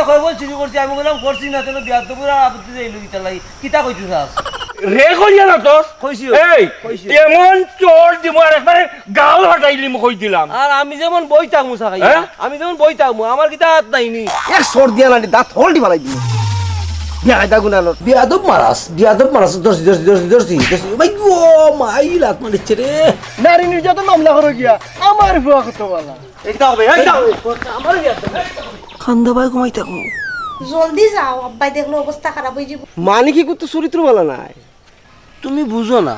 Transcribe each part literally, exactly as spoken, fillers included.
কই বল চুরি করছি, আমি কইলাম করছি না, তেন বিয়ার তো পুরা আপত্তি যাইল কিতার লাগি? কিতা কইতে চাস? রে কইয়া না তোস? কইছি। এই, কইছি। এমন চড় দিমু আর একবারে গাল ফাটাইলিমু কই দিলাম। আর আমি যেমন বই থাকমু সাকাইয়া, হ্যাঁ? আমি যেমন বই থাকমু, আমার কিতা আত নাই নি? এক চড় দিয়া নানি দাঁত হলডি ফালাই দিমু। বেকায়দা গুনানোর। বিয়াদব মারাস, বিয়াদব মারাস, ধরছি, ধরছি, ধরছি, ধরছি, ধরছি। ভাই গো, মাই লাত মারিচ্ছে রে। নারী নির্যাতন মামলা করো গিয়া, আমার ফুয়া কত বালা। এই কিতা হবে, এই কিতা হবে? আমার বিয়াদব। খান্দা ভাই ঘুমাই থাকমু। জলদি যাও, আব্বায় দেখলে অবস্থা খারাপ অই যাইবো। মানে কি করতে চরিত্র বালা নাই? তুমি বুঝো না,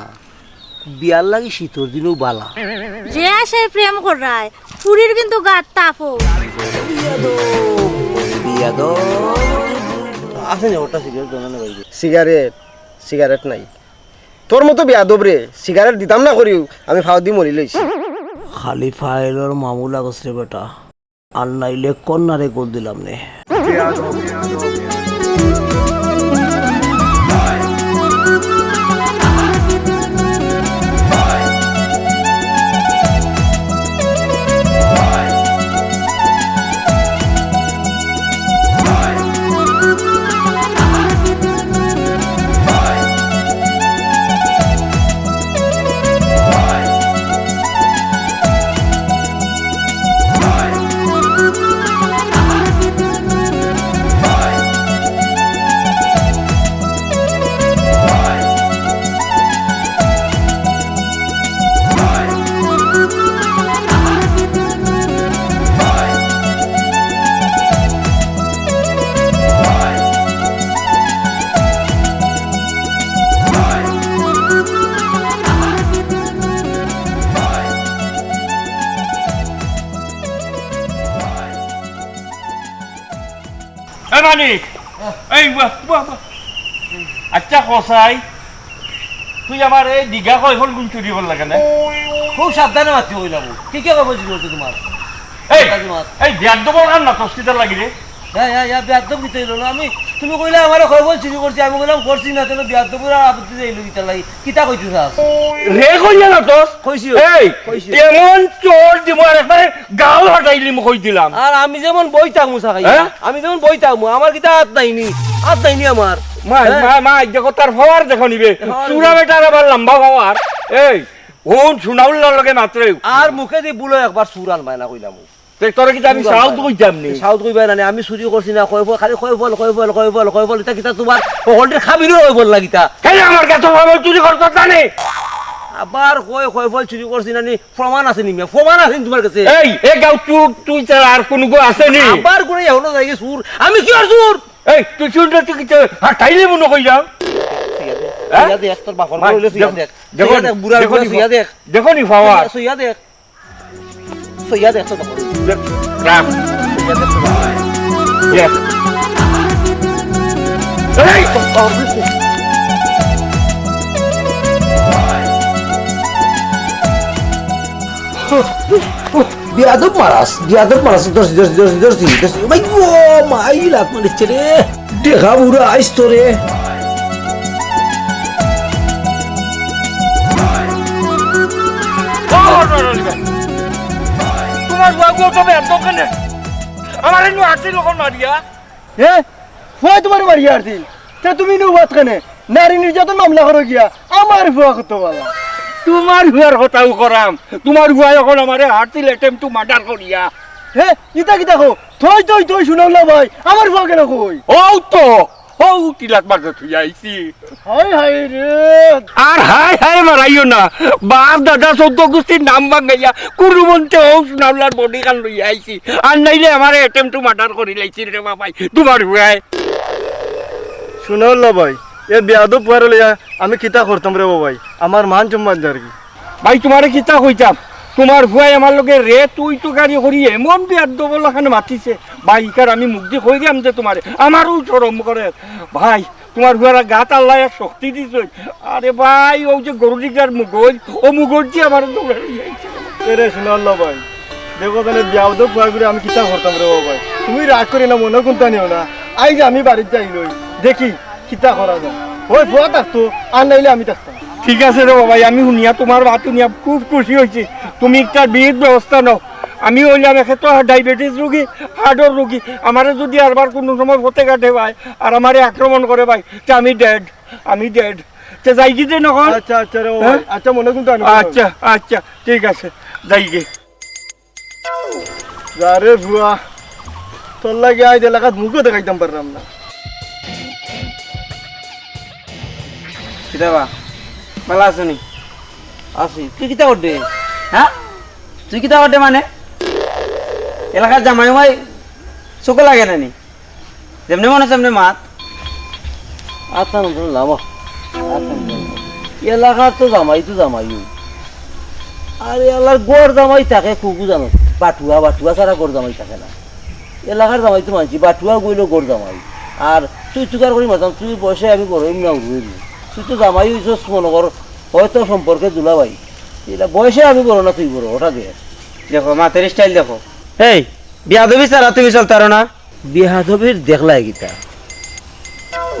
বিয়ার লাগি শীতর দিনও বালা। যে আশায় প্রেম করায়, ফুরির কিন্তু গাত তাপ অয়। আছে নি ওটা সিগারেট বানানো ভাই? সিগারেট? সিগারেট নাই। তোর মতো বেয়াদব রে, সিগারেট দিতাম না করিও, আমি ফাও দি মরি লইছি। খালি ফাইলর মামুলা গছ রে বেটা। আর নাইলে কন্যারে গোল দিলাম নে। এ মানিক, এই বাহ, বাহ, বাহ। আচ্ছা কসাই, তুই আমার এই দিঘা কয় ফল গুণ চুরি করলা কেনে? খুব সাবধানে মাতিও কইলাম। কি কি খবর চুরি করছে তোমার? এই, এই বিয়ার দবর কার না তস্তিতার লাগি রে? ইয়া, ইয়া, ইয়া, বিয়ার দব কিতা অইলো না? আমি, তুমি কইলা আমারে কয় ফল চুরি করছি, আমি কইলাম করছি না, তেন বিয়ার দবর আর আপত্তি যাইল কিতার লাগি? কিতা কইতে চাস? রে কইয়া না তোস? কইছি। এই, কইছি। এমন চড় দিমু আর একবারে গাল ফাটাইলিমু কই দিলাম। আর আমি যেমন বই থাকমু সাকাইয়া, হ্যাঁ? আমি যেমন বই থাকমু, আমার কিতা আত নাই নি? আত নাই নি আমার? মা, হ্যাঁ? মা, মা, দেখো তার পাওয়ার দেখো নিবে। পাওয়ার চুরা নিবে। বেটার আবার লম্বা পাওয়ার। এই, হুন, সুনাউল্লার লগে মাত্রে। আর মুখে দি বুলো একবার সুর আনবায় না কইলাম। তে তোরে কিতা আমি সাউথ কইতাম নি? সাউথ কইবায় না নি, আমি চুরি করছি না, কয় ফল, খালি কয় ফল, কয় ফল, কয় ফল, কয় ফল, ইতা কিতা তোমার হকলটির খাবিরও কয় ফল না কিতা? কেন আমার কাছে কয় ফল চুরি করতে জানে? আবার কয়, কয় ফল চুরি করছি না নি, প্রমাণ আছে নি মিয়া? প্রমাণ আছে নি তোমার কাছে? এই, এ গাউ চুর, তুই ছাড়া আর কোন গো আছে নি? আবার করে এখনো যাই গেছে চুর, আমি কি আর চুর? এই, তুই চুর না, তুই কিতা হাঁটাইলে মনে কইলাম? হ্যাঁ? সুইয়া দেখ, তোর বাপর মা, বড় হইলে সুইয়া দেখ, দেখ। দেখো সুইয়া নি, দেখ, বুড়া দেখো বুড়া নি, সুইয়া দেখ। দেখো নি, বাবা। সুইয়া দেখ। সইয়া দেখ তো তখন। রাখ। সইয়া দেখ তো তখন। ইয়া। এই! বিয়াদব মারাস, বিয়াদব মারাস, ধরছি, ধরছি, ধরছি, ধরছি, ধরছি। ভাই গো, মাই লাত মারিচ্ছে রে। দেখা বুড়া আইস তো রে। তোমার বাবু তো ব্যর্থ কেনে? আমার এই হাতি লোক মারিয়া। এ? ফুয়ায় তোমারে মারিয়া আর দিন। তে তুমি নু বাত কেনে? নারী নির্যাতন মামলা করো গিয়া। আমার ফুয়া কত বালা। তোমার ফুয়ার কথাও করাম। তোমার ফুয়ায় অখন আমারে হার্টিল attempt to murder করিয়া। হে, ইতা কিতা কও? থই, থই, থই, হুনাউল্লা ভাই। আমার ফুয়া কেনে কই? অউ তো, অউ টিলাত মাঝে থুই আইছি। হায় হায় রে। আর হায় হায় মারাইও না। বাপ দাদা চৌদ্দ গুষ্টির নাম ভাঙ্গাইয়া কুরুমন্তে অউ হুনাউল্লার body খান লইয়া আইছি। আর নাইলে আমারে attempt to murder করিলাইছিল রে বাবাই। তোমার ফুয়ায়। হুনাউল্লা ভাই, এ বেয়াদব ফুয়ারে লইয়া আমি কিতা করতাম রে বাবাই? আমার মান সম্মান যারগি। ভাই, তোমারে কিতা কইতাম, তোমার ফুয়ায় আমার লগে রে তুই তো গাড়ি করি এমন বেয়াদব লাখান মাতিছে। ভাই, ইকার আমি মুখ দি কইরাম যে তোমারে, আমারও শরম করে। ভাই, তোমার ফুয়ার গাত আল্লায় এক শক্তি দিছে। আরে ভাই, অউ যে গরু ডিগার মুগল, অউ মুগল যে আমারে দৌড়াই আইছে। এরে হুনাউল্লা ভাই, দেখো তাইলে বেয়াদব ফুয়াগুরে আমি কিতা করতাম রে বাবাই। তুমি রাগ করি না, মনো কুন্তা নিও না। আইজ আমি বাড়িত যাই লই, দেখি কিতা করা যায়। অয় ফুয়া থাকতো, আর নাইলে আমি থাকতাম। ঠিক আছে রে বাবাই, আমি হুনিয়া তোমার বাত হুনিয়া খুব খুশি অইছি। তুমি একটা বিহিত ব্যবস্থা নেও। আমি অইলাম একে তো ডায়াবেটিস রুগী, হার্টর রুগী। আমারে যুদি আরবার কুনু সময় পথে ঘাটে পায় আর আমারে আক্রমণ করে ভাই, তে আমি ডেড, আমি ডেড। তে যাইগি তে নখন? আচ্ছা, আচ্ছা রে বাবা, হ্যাঁ? আচ্ছা, মনে কিন্তু আনবো। আচ্ছা, আচ্ছা, ঠিক আছে, যাইগি। যা রে ফুয়া, তোর লাগি আইজ এলাকাত মুখও দেখাইতাম পারলাম না। কিতা বা? ভালা আছো নি? আছি। তুই কিতা কররে? হ্যাঁ? তুই কিতা কররে মানে? এলাকার জামাই উমাই চোখে লাগে না নি? যেমনে মনে হয় তেমনে মাত। আচ্ছা, না, না, না, আচ্ছা, না, না। এলাকার তো জামাই তো জামাই। আর এলাকার গড় জামাই থাকে কুকু জানো? বাটুয়া, বাটুয়া ছাড়া গড় জামাই থাকে না। এলাকার জামাই তো মানছি, বাটুয়া গইল গড় জামাই। আর তুই তুকার করি মাতাম, তুই বয়সে আমি বড়, এমনি উড়ুইবি। তুই তো জামাই হইছস মনে কর, হয়তো সম্পর্কে দুলাভাই। এটা বয়সে আমি বড় না তুই বড়, ওটা দে। দেখো, মাতের স্টাইল দেখো। এই, বিয়াদবি ছাড়া তুমি চলতারো না? বিয়াদবির দেখলাই কিতা?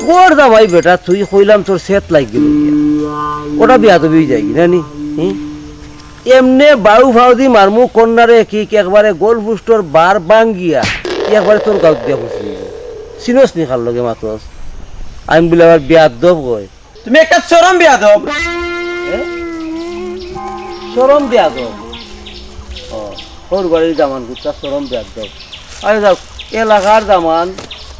গড় জামাই বেটা, তুই কইলাম তোর সেট লাগি গেল গিয়া। ওটা বিয়াদবি যাই না নি? হুম? এমনে বাউ ফাউদি মারমু কন্যারে কিক একবারে গোল ফুস্টর বার বাঙ্গিয়া, একবারে তোর গাউত দিয়া ফুসি। চিনস নি কার লগে মাতস? আমি বলে আবার বিয়াদব কয়। তুমি একটা চরম বিয়াদব। এ? চরম বিয়াদব? ও, হউর বাড়ির দামান কুত্তা চরম বিয়াদব। আরে যাও, এলাকার দামান,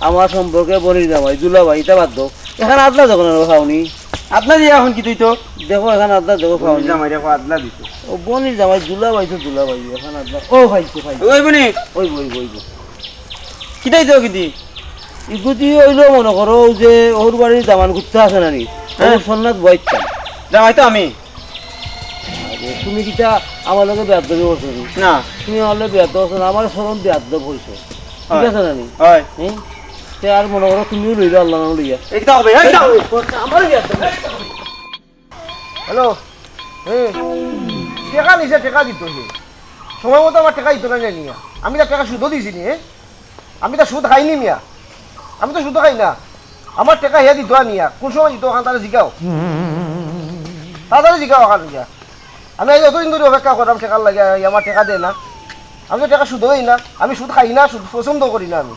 আমার সম্পর্কে বনির জামাই, দুলাভাই, ইটা বাদ দাও। এখান আদলা যখন আনবো খাওনি। আদলা দিয়া এখন কিতা অইতো? দেখো, এখান আদলা দেখো খাওনি। জামাই দেখো আদলা দিত। ও বনির জামাই, দুলাভাই তো দুলাভাই, এখান আদলা। ও ভাই, তো ভাই। ওই বনি। ওই বই, বই, বই। কিতা অইতো কিতা? ইগুদি অইলো মনে করো যে হউর বাড়ির দামান কুত্তা আছে না নি? হ্যাঁ। ওর সন্ন্যাত বইতাম। জামাই তো আমি। আরে, তুমি কিতা আমার লগে বেয়াদবি করছো নি? না। তুমি আমার লগে বেয়াদবি করছো না, আমার চরম বেয়াদব কইছো। ঠিক হয়। আছে না নি? হয়। হুম? তে আর মনে করো তুমিও লইলা আল্লাহ নাম লইয়া। এই কিতা হবে? এই কিতা হবে? আমার বেয়াদব। হ্যালো। হে, টেকা নিছে, টেকা দিত হে। সময় মতো আমার টেকা দিত না নি? আমি তার টেকা সুদও দিছি নি, হে? আমি তো সুদ খাইনি মিয়া, আমি তো সুদ খাই না। আমার টেকা হে দিত আনিয়া, কোন সময় দিত ওখান তারা জিগাও, তাড়াতাড়ি জিগাও ওখান গিয়া। আমি আজ অতদিন ধরে অপেক্ষা করলাম টেকার লাগি, আই আমার টেকা দেয় না। আমি তো টেকা সুদও দেই না, আমি সুদ খাই না, সুদ পছন্দ করি না আমি।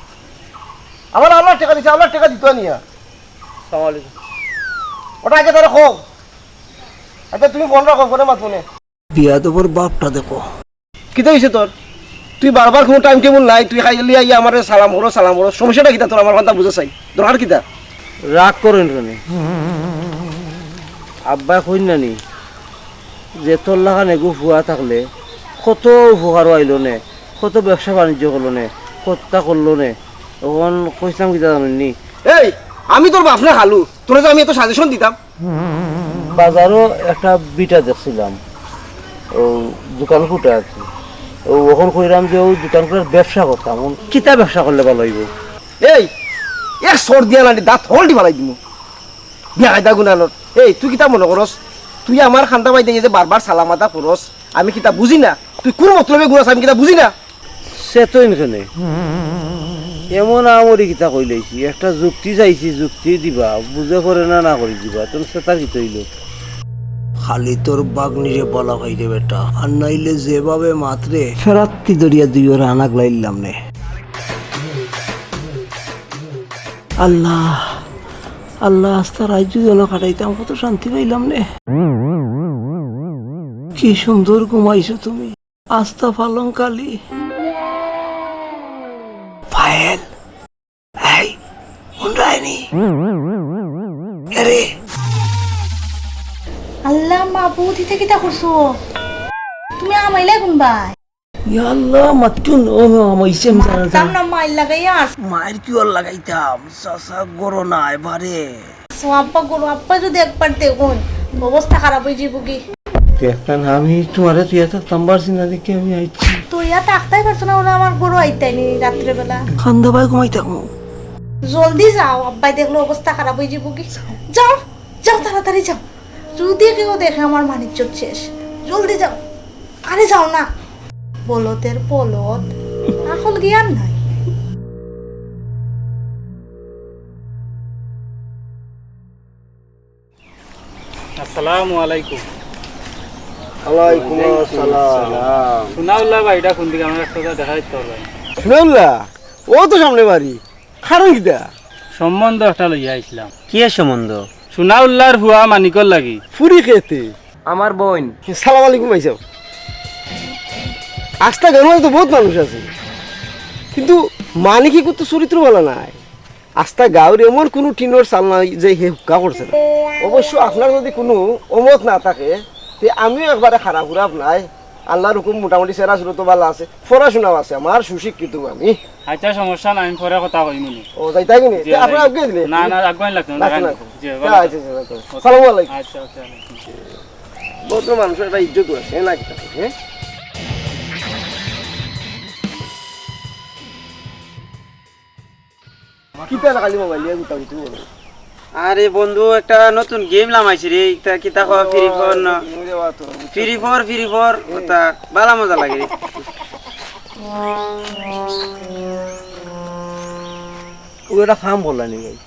আমার আল্লাহর টেকা দিছে, আল্লাহর টেকা দিত আনিয়া। সালাম আলাইকুম। ওটা আগে তারা কও। আচ্ছা, তুমি ফোন রাখো, ফোনে মাত ফোনে। বিয়াদবর বাপটা দেখো। কিতা হইছে তোর? তুই বারবার কোনো টাইম টেবিল নাই, তুই খালি আইয়া আমারে সালাম করো, সালাম করো। সমস্যাটা কিতা তোর? আমার কথা বুঝা চাই, দরকার কিতা? রাগ করেন কেনে? আব্বায় কইন না নি যে তোর লাখান এগু ফুয়া থাকলে কত উপকার অইলো নে, কত ব্যবসা বাণিজ্য করলো নে, কতটা করলো নে। অখন কইছলাম কিতা জানইন নি? এই, আমি তোর বাপ না খালু, তোরে যে আমি এত সাজেশন দিতাম। বাজারো একটা ভিটা দেখছিলাম, অউ দোকান খুটা আর কি। অউ অখন কইরাম যে অউ দোকান খুটার ব্যবসা করতাম, অখন কিতা ব্যবসা করলে ভালা অইবো? এই, এক চড় দিয়া নানি দাঁত হলডি ফালাই দিমু। বেকায়দা গুনানোর। এই, তুই কিতা মনে করস? তুই আমার খান্দা বাইদে যে বারবার সালাম আদা করস, আমি কিতা বুঝি না? তুই কোন মতলবে গুনাস, আমি কিতা বুঝি না? সে তো ইনখানে এমন আমরি কিতা কইলাইছি, একটা যুক্তি চাইছি, যুক্তি দিবা, বুঝে পড়ে না, না করি দিবা, তুমি সেটা কিতা অইলো? খালি তোর বাগনিরে বালা পাই রে বেটা, আর নাইলে যেভাবে মাতরে ফেরাত্তি দরিয়া দুইও রানাক লাইলাম নে। আল্লাহ, আল্লাহ, আস্তা রাইত যদি অনো কাটাইতাম, কত শান্তি পাইলাম নে। কি সুন্দর ঘুমাইছো তুমি। আস্তা পালং কালি। পায়েল, এই, হুনরায়নি? এরে। আল্লাহ মাবুদ, ইতা কিতা করছো? তুমি হামাইলায় কুনবায়? ইয়া আল্লাহ, মাততো না, ও মা, আমার ইসে আমি জানা মারতাম না। না, মাইর লাগাইয়া আর। মাইর কিওর লাগাইতাম? চাচা গরো নাই বারে। সো আব্বা গরো, আব্বা যদি একবার দেখইন, অবস্থা খারাপ অইযিবো গি। দেখতা না, আমি তুমারে থইয়া থাকতাম পারছি না দেখি আমি আইছি। থইয়া থাকতায় পারছো না, অইলে আমার গরো আইতায় নি রাত্রে বেলা। খান্দা বায় ঘুমাই থাকমু। জলদি যাও, আব্বায় দেখলে অবস্থা খারাপ অইযিবো গি। যাও, যাও, তাড়াতাড়ি যাও। যদি কেউ দেখে আমার মানিজ্জত শেষ। জলদি যাও। আরে যাও না। বলদের বলদ। আকল জ্ঞান নাই। আসসালামু আলাইকুম। ওয়ালাইকুম আসসালাম। সোনাউল্লাহ বাড়িটা কোন দিকে? আমার একটা দেখাই দিতে পারবেন? সোনাউল্লাহ, ও তো সামনে বাড়ি। কারণ কিতা? সম্বন্ধ একটা লইয়া আইছিলাম। কি এর সম্বন্ধ? সোনাউল্লাহর ফুয়া মানিকর লাগি। ফুরি খেতে। আমার বইন। সালাম আলাইকুম ভাইসাব। আস্তা গাঁওর মাঝে তো বউত মানুষ আছে, কিন্তু মানিকর তো চরিত্র ভালা নায়। আস্তা গাঁওর এমন কুনু টিনর চাল নাই যে হে হুক্কা করছে না। অবশ্য আপনার যুদি কুনু অমত না থাকে, তে আমিও একবারে খারাপ-খুরাপ নায়। আল্লার হুকুম মোটামুটি চেহারা-সুরত ভালা আছে, পড়াশুনাও আছে, আমার সুশিক্ষিত আমি। আচ্ছা, সমস্যা নাই, আমি পরে কথা কইমুনি। ও, যাইতায় কিনি? জি, তে আপনারা যাই। আগুয়াই দিলে? না, না, আগুয়াই লাগতো না, না, যাই। না। জি, আচ্ছা, ভালো। আচ্ছা, আচ্ছা, আচ্ছা। আসসালামু আলাইকুম। আচ্ছা, আচ্ছা, আলাইকুম। ভদ্র মানুষর একটা ইজ্জত আছে, না কিতা, হ্যাঁ? কিতা খালি মোবাইল লইয়া গুতাগুতি করো? আরে বন্ধু, একটা নতুন গেম লামাইছি রে, ইটা কিতা কয়, ফ্রি ফায়ার না? গেম দেওয়া তো। ফ্রি ফায়ার, ফ্রি ফায়ার, ওটা বালা মজা লাগে রে। ও একটা কাম করলা নি ভাই?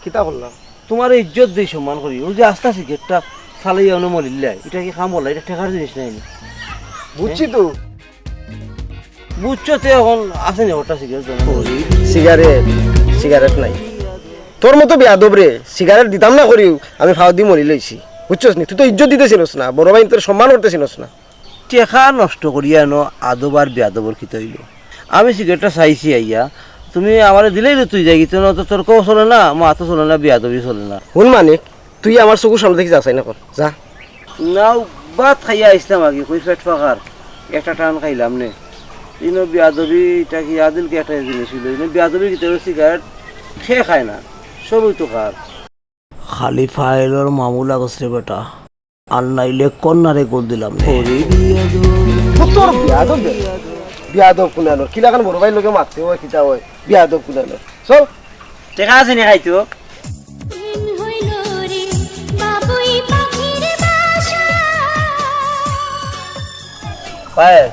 কিতা করলা? তুমার ইজ্জত দেই, সম্মান করি, অউ যে আস্তা সিগারেটটা ফালাইয়া অনো মলিল্লায়, ইটা কি কাম করলা? ইটা ঠেকার জিনিস নায় নি। বুঝছি তো। বুঝছো তে অখন আছে নি ওটা সিগারেট? সিগারেট, সিগারেট নাই। তোর মতো বেয়াদবরে সিগারেট দিতাম না করিউ আমি ফাও দি মলি লইছি। বুঝছস নি? তুই তো ইজ্জত দিতে চিনস না, বড় ভাইন্তরে সম্মান করতে চিনস না। টেকা নষ্ট করিয়া এনো আদব আর বেয়াদবর কিতা অইলো? আমি সিগারেটটা চাইছি আইয়া, তুমি আমারে দিলেই তো তুই যাই, কিন্তু না তো তর্কও চলে না, মাতও চলে না, বেয়াদবি চলে না। হুন মানিক, তুই আমার চকুর সামনে থাকি যাছাই না কর, যা। নাও, ভাত খাইয়া আইছলাম আগে, কই পেট ফাকার, একটা টান খাইলাম নে। ইনো বেয়াদবি, ইটা কি আদিলকে একটা জিনিস অইলো, ইনো বেয়াদবির ভিতরে সিগারেট কে খায় না, সবই তো খার। খালি ফাইলর মামুলা গছরে বেটা, আর নাইলে কন্যারে গোল দিলাম নে। তোর বেয়াদব রে, বেয়াদব কুনানোর, কিলাখান বড় ভাইর লগে মাততে অয়, কিতা অয়, বেয়াদব কুনানোর। চল। টেকা আছে নি খাইতো? দিন হইল রে বাবুই পাখির বাসা। পায়েল,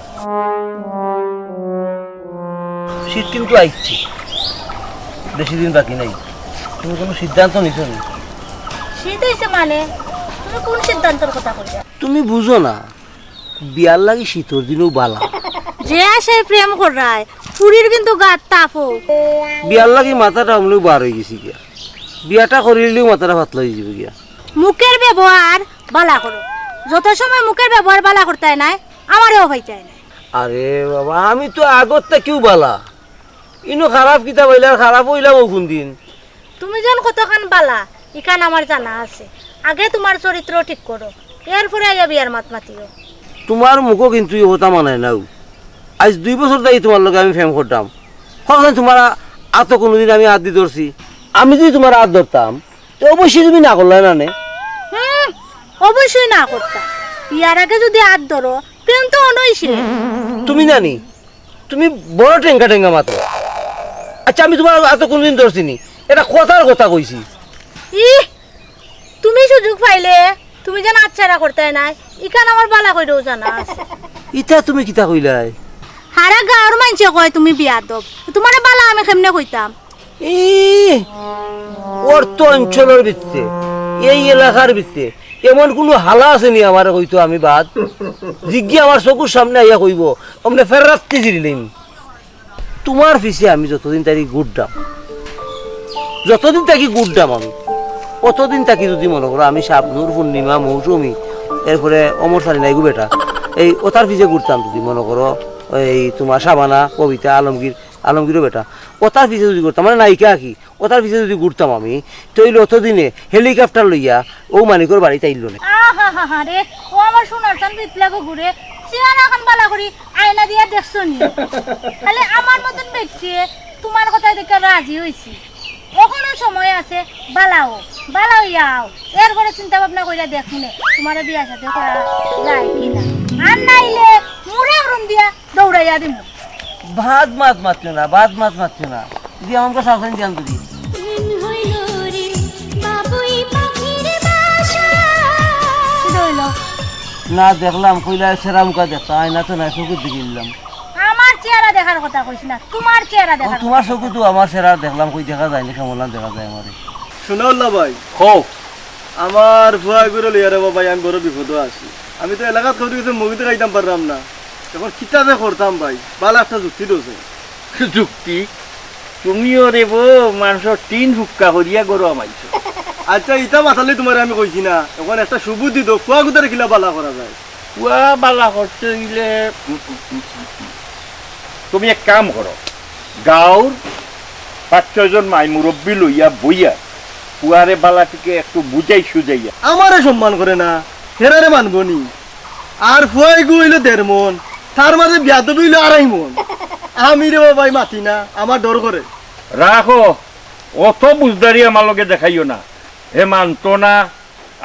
শীত কিন্তু আইছে, বেশি দিন বাকি নাই। তুমি কুনু সিদ্ধান্ত নিছো নি? শীত আইছে মানে? তুমি কুন সিদ্ধান্তর কথা কইরা? তুমি বুঝো না, বিয়ার লাগি শীতর দিনও বালা। যে আশায় প্রেম কররায়, ফুরির কিন্তু গাত তাপও। বিয়ার লাগি মাথাটা আমলেও বার অইগেছে গিয়া। বিয়াটা করিলেও মাথাটা পাতলা অইযিবো গিয়া। মুখের ব্যবহার বালা করো। যত সময় মুখের ব্যবহার বালা করতায় নায়, আমারেও পাইতায় নায়। আরে বাবা, আমি তো আগর থাকিউ বালা। ইনো খারাপ কিতা পাইলে, আর খারাপ অইলাম অউ কুনদিন? তুমি যেন কতখান বালা, ইখান আমার জানা আছে। আগে তুমার চরিত্র ঠিক করো, এরপরে আইয়া বিয়ার মাত মাতিও। তুমার মুখো কিন্তু ই কথা মানায় নাউ। আইজ দুই বছর থাকি তুমার লগে আমি প্রেম কররাম। কখন তুমার আ-, আতো কুনুদিন আমি আত দি ধরছি? আমি যুদি তুমার আত ধরতাম, তে অবশ্যই তুমি না করলায় না নে। হুম, অবশ্যই না করতাম। বিয়ার আগে যুদি আত ধরো, প্রেম তো অনইছে। তুমি নানি, তুমি বড় টেঙ্গা টেঙ্গা মাতো। আচ্ছা, আমি তুমার আতো কুনুদিন ধরছি নি? এটা কথার কথা কইছি। ইহ, তুমি সুযোগ পাইলে তুমি যেন আচ্ছারা করতায় নায়, ইখান আমার বালা করিও জানা আছে। ইতা তুমি কিতা কইলায়? হারা গাঁওর মাইনষে কয় তুমি বেয়াদব, তুমারে বালা আমি কেমনে কইতাম? ই, অত্র অঞ্চলর ভিতরে, এই এলাকার ভিতরে এমন কুনু হালা আছে নি আমারে কইতো আমি বাদ? জিগি আমার চকুর সামনে আইয়া কইবো, অমনে ফেরাত্তি জিরিলিম। তুমার পিছে আমি যতদিন থাকি ঘুররাম, যতদিন থাকি ঘুররাম আমি, অতদিন থাকি যুদি মনো করো আমি শাবনূর, পূর্ণিমা, মৌসুমী, এরপরে অমর সানি নাইগু বেটা, এই অতার পিছে ঘুরতাম যুদি মনো করো, এই তুমার শাবানা, কবিতা, আলমগীর, আলমগীরও বেটা, অতার পিছে যুদি ঘুরতাম, মানে নায়িকা আর কি, অতার পিছে যুদি ঘুরতাম আমি, তে অইলে অতদিনে helicopter লইয়া অউ মানিকর বাড়িত আইলো নে। আহা হা হা রে, ও আমার সোনার চান বিপ্লব ঘুরে, চেহারাখান বালা করি আয়না দিয়া দেখছো নি? খালি আমার মতন বেটিয়ে তুমার কথায় দেখিয়া রাজি অইছি। অখনো সময় আছে, বালা অও, বালা অইয়া আও। এরপরে চিন্তা ভাবনা করিয়া দেখমুনে, তুমারে বিয়া শাদী করা যায় কি না। আর নাইলে মুড়া উড়ুম দিয়া দৌড়াইয়া দিমু। বাদ মাত মাতিও না, বাদ মাত মাতিও না। দি আমাকে সাবধান জ্ঞান দিবি। দিন হইল রে বাবুই পাখির বাসা। কিতা অইলো? না দেখলাম, কইলা সেরা মুখা দেখতা, আয়না তো নাই, চকুর দিকে দিলাম। আমার চেহারা দেখার কথা কইছ না, তুমার চেহারা ও, দেখার তুমার কথা। চকুত তো আমার চেহারা দেখলাম, কই দেখা যায় নি, কেমন দেখা যায় আমারে। সোনাউল্লাহ ভাই। কও। আমার ফুয়াগুরে লইয়া রে বা ভাই, আমি বড় বিপদো আছি। আমি তো এলাকাত কেউর গেছে মগিতে খাইতাম পারলাম না, এখন কিতা যে করতাম ভাই, বালা একটা যুক্তি দেও চাই। যুক্তি? তুমিও রে বো, মানষর টিন ফুক্কা করিয়া গরু হামাইছো। আচ্ছা, ইতা মাতালে তুমারে আমি কইছি না, এখন একটা সুবুদ্ধি দেও, ফুয়া গুতারে কিলা বালা করা যায়। ফুয়া বালা করতে অইলে, উম, উম, উম, উম, উম। তুমি এক কাম করো, গাঁওর পাঁচ ছয়জন মাই মুরব্বি লইয়া বইয়া ফুয়ারে বালা টিকে একটু বুঝাই সুঝাইয়া। আমারে সম্মান করে না, হেরারে মানবো নি? আর ফুয়া ইগু অইলো দেড় মন, তার মাঝে বিয়াদবি অইলো আড়াই মন। আমি রে বাবাই মাতি না, আমার ডর করে। রাখো, অত বুঝদারি আমার লগে দেখাইও না। হে মানতো না,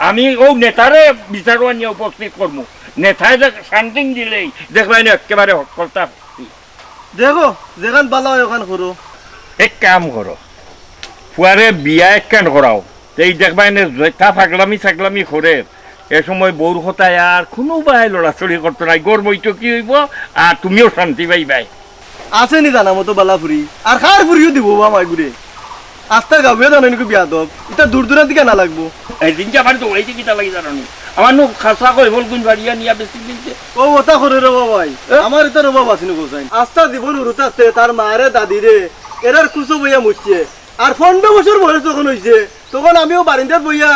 আমি অউ নেতারে বিচারো আনিয়া উপস্থিত করমু। নেতায় যে শান্তিং দিলেই দেখবায় না একেবারে হক্কলতা। দেখো, যেখান বালা অয় ওখান করো। এক কাম করো, ফুয়ারে বিয়া একখান করাও। তেই দেখবায় নে যেতা ফাগলামি ছাগলামি করে, এ সময় বউর কথায় আর কুনুবায় লড়াচড়ি করতো নায়। গরম অইতো কি অইবো, আর তুমিও শান্তি পাইবায়। আছে নি জানা মতো বালা ফুরি, আর কার ফুরিও দিবো বা মাই গুরে। আস্তা গাউয়ে জানো নাকি বিয়াদব, ইতা দূর দূরান্ত দিকে না লাগবো। এদিন যে আমার দৌড়াইতে কিতা লাগি জানো নি? আমার নু খাসা কই বল গুন বাড়িয়া নিয়া বেশি দিনছে। ও ওটা করে রে বাবাই, এ? আমার ইতার অভাব আছে নি গোসাইন। আস্তা জীবন হুরু থাকতে তার মারে দাদিরে এরার কুচো বইয়া মুতছে। আর পনেরো বছর বয়স যখন অইছে, তখন আমিও বারিন্দাত বইয়া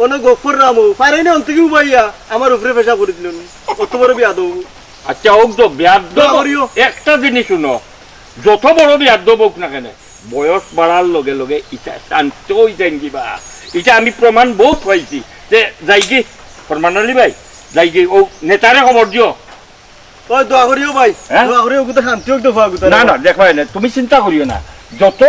অনো গফর রামু, ফারাইনে অন্তিকি উবাইয়া আমার উপরে পেশা করে দিল নি। অত বড় বিয়াদব। আচ্ছা, অউক তো বিয়াদব। না, করিও। একটা জিনিস হুনো, যত বড় বিয়াদব অউক না কেনে, বয়স বাড়ার লগে লগে ইতা শান্ত অই যাইন কিবা। ইতা আমি প্রমাণ বউত পাইছি। তে যাইগি, ফরমান আলী ভাই, যাইগি, অউ নেতারে খবর দিও। ওই দোয়া করিও ভাই, হ্যাঁ? দোয়া করিও, গুতা শান্তি অউক তো ফুয়া গুতা। না, না, দেখবায় নে, তুমি চিন্তা করিও না। যত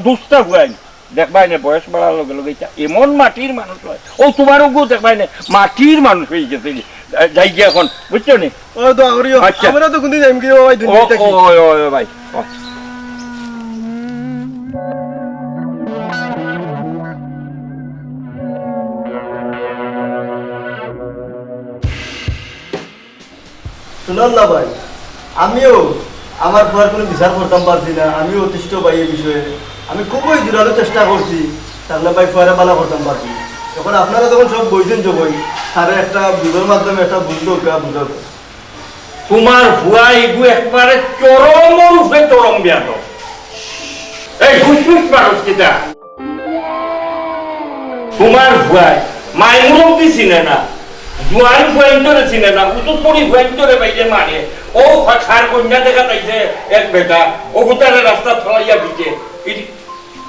দুস্তা হুয়াইন, দেখবায় নে, বয়স বাড়ার লগে লগে ইতা এমন মাটির মানুষ অয়। অউ তুমার অগু দেখবায় নে, মাটির মানুষ অই গেছে। যাইগি এখন, বুঝছো নি? ও, দোয়া করিও। আচ্ছা। আমরা তো কুনদিন যাইমু গি, ও ভাই, দুনিয়া ও, থাকি। ও, ও, ও, ও, ভাই, ও। শুনইন না ভাই, আমিও আমার ফুয়ার কুনু বিচার করতাম পারছি না, আমিও অতিষ্ঠ ভাই এই বিষয়ে। আমি খুবই জোরালো চেষ্টা করছি, তাইলে ভাই ফুয়ারে বালা করতাম পারছি না। এখন আপনারা যখন সব বইছেন জবই, তারে একটা বুঝার মাধ্যমে একটা বুঝ দরকার, বুঝার। তুমার ফুয়া ইগু একবারে চরমর উপরে চরম বিয়াদব। এই হুশ হুশ মানুষ কিতা? তুমার ফুয়ায় মাই মুরব্বি চিনে না, জুয়ান ফুয়াইন্তরে চিনে না, উতুপুরি ফুয়াইন্তরে বাইরে মারে। অউ খা-, খার কন্যা দেখা যাইছে এক বেটা, অগুতারে রাস্তাত ফালাইয়া দিছে।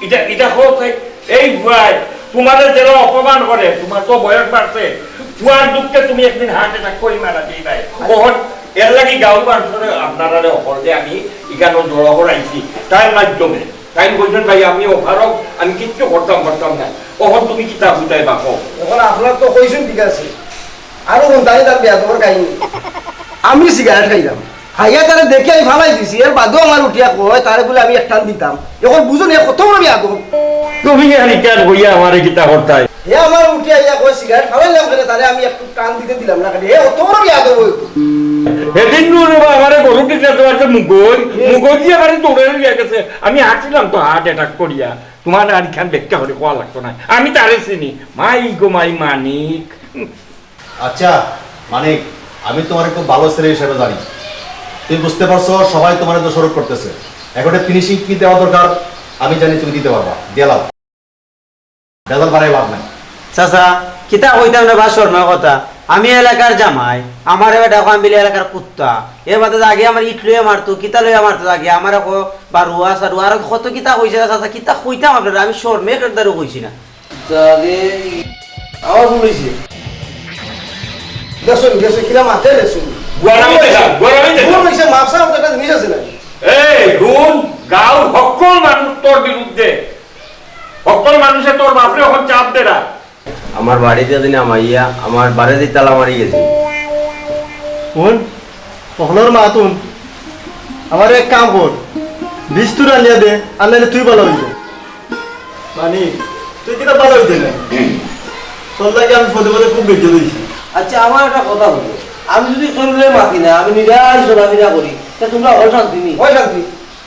ইটা, ইটা কও চাই, এই ফুয়ায় তুমারে যেলা অপমান করে, তুমার তো বয়স বাড়ছে, ফুয়ার দুঃখে তুমি একদিন heart attack করি মারা যাইবায়। অখন এরলাগি গাঁওর মানষরে আপনারারে অকলরে আমি ইখানো জড়ো করাইছি, তার মাধ্যমে। তাইন কইছইন, "ভাই, আমি অপারগ, আমি কিচ্ছু করতাম পারতাম না।" অখন তুমি কিতা বুঝাইবা কও? অখন আপনারা তো কইছইন ঠিক আছে, আরো হুনতাম তার বিয়াদবর কাহিনী। আমি সিগারেট খাইলাম, খাইয়া তারে দেখি আমি ফালাই দিছি, এর বাদেও আমার উঠিয়া কয় তারে বুলে আমি এক টান দিতাম। অখন বুঝইন হে কত বড় বিয়াদব। তুমি আর ইখান কইয়া আমারে কিতা করতায়? হে আমার উঠিয়া আইয়া কয় সিগারেট ফালাইলাম কেনে, তারে আমি একটু টান দিতে দিলাম না কেনে, হে কত বড় বিয়াদব অইবো। হেদিন নু রে বা আমারে গরু টিকা দেওয়ার যে মুগই, মুগই দিয়া আমারে দৌড়াই লইয়া গেছে। আমি হাসিলাম তো heart attack করিয়া। তুমার আর ইখান ব্যাখ্যা করি কওয়া লাগতো না, আমি তারে চিনি। মাই গো মাই, মানিক। আচ্ছা মানিক, আমি তুমারে খুব ভালো ছেলে হিসাবে জানি। তুমি বুঝতে পারছো, সবাই তুমারে দোষারোপ করতেছে। এখন finishing কি দেওয়া দরকার, আমি জানি তুমি দিতে পারবা। দিয়া লাও। ভেজাল বাড়াই লাভ নাই। চাচা, কিতা কইতাম রে বা শরমর কথা। আমি এলাকার জামাই, আমারে বেটা কয় আমি বিলে এলাকার কুত্তা। এর বাদে আগে আমারে ইট লইয়া মারতো, কিতা লইয়া মারতো আগে, আমারে কয় বারুয়া সারুয়া, আর কত কিতা কইছে রে চাচা, কিতা কইতাম আপনারে, আমি শরমে কেদারও কইছি না। আরে, আমার ভুল অইছে। দেখছইন, দেখছইন, কিলা মাতে দেখছইন। গোড়ামি দেখা, গোড়ামি দেখা। ভুল অইছে, মাফ ছাড়া তো একটা জিনিস আছে না। এই, হুন, গাঁওর হক্কল মানুষ তোর বিরুদ্ধে। হক্কল মানুষে তোর বাপরে অখন চাপ দেরা। আমার বাড়িত যেদিন হামাইয়া, আমার বাড়িত তালা মারি গেছে। হুন, অখনর মাত হুন, আমারে এক কাম কর, বিষ তুই আনিয়া দে, আর নাইলে তুই বালা অইবি। মানিক, তুই কিতা বালা অইতে না? তোর লাগি আমি পদে পদে খুব বেজ্জত অইছি। আচ্ছা, আমার একটা কথা বলো, আমি যদি কেউরে মাতি না, আমি নিরাই চলাফিরা করি, তে তুমরা অশান্তি নি? অশান্তি।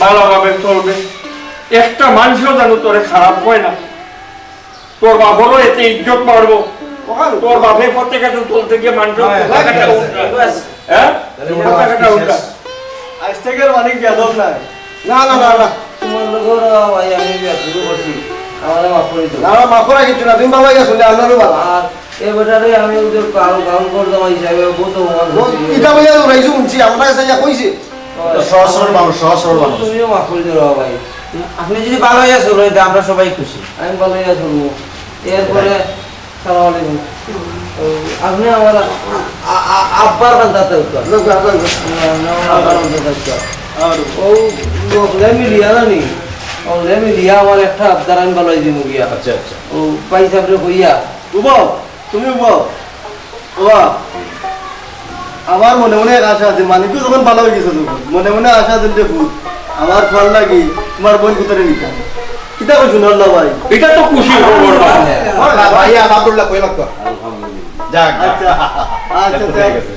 ভালোভাবে চলবে, একটা মানুষও যেন তোরে খারাপ কয় না। তোর বাপরও এতে ইজ্জত বাড়বো। তোর বাপে পথে ঘাটে চলতে গিয়ে মানুষের হ্যাঁ, কথা কাটা ঠিক আছে। উঠবে। হ্যাঁ? তাহলে কথা কাটা উঠবে। আজ থেকে আর অনেক বেয়াদব নাই। না, না, না, না। তোমার লগে ওরা ভাই আমি বিয়া শুরু করছি। আমারে মাফ করে দিও। না, না, মাফ করা কিচ্ছু না। তুমি বাবা গেছো, আপনারও বাবা। আর এ বেটারে আমি ওই যে গাউন, গাউন করতাম হিসাবে, ও তো আমার ও, ইটা বলে তো রাইজু শুনছি, আমরা কাছে যা কইছে। তো সহজ সরল মানুষ, সহজ সরল মানুষ। তুমিও মাফ করে দিও ভাই। আপনি যদি ভালো হইয়া চলেন, তে আমরা সবাই খুশি। আমি ভালো হইয়া চলবো। এরপরে, সালাম আলাইকুম। ও, আপনি আমার আ-, আ-, আ-, আব্বার বান্দাতে উত্তর। না, না, না, না। আপনি আমার আব্বার বান্দাতে উত্তর। আর ও, ও, লে মিলিয়া না নি? ও, লে মিলিয়া আমার একটা আবদার আমি ভালো হয়ে দিব গিয়া। আচ্ছা, আচ্ছা। ও, ভাই সাহেবরে কইয়া। উবাও, তুমি উবাও। বাবা, আমার মনে মনে এক আশা আছে, মানিকও যখন ভালো হয়ে গেছে যখন, মনে মনে আশা আছে যে ফুল, আমার ফল লাগি তোমার বোন ভিতরে নিতাম। কিতা কইছো না আল্লাহ ভাই? এটা তো খুশি খবর, বাবা। ভাই, আলহামদুলিল্লাহ, কই লাগতো? আলহামদুলিল্লাহ। যাক, যাক। আচ্ছা, আচ্ছা, এটা তো হয়ে যাক। গেছে।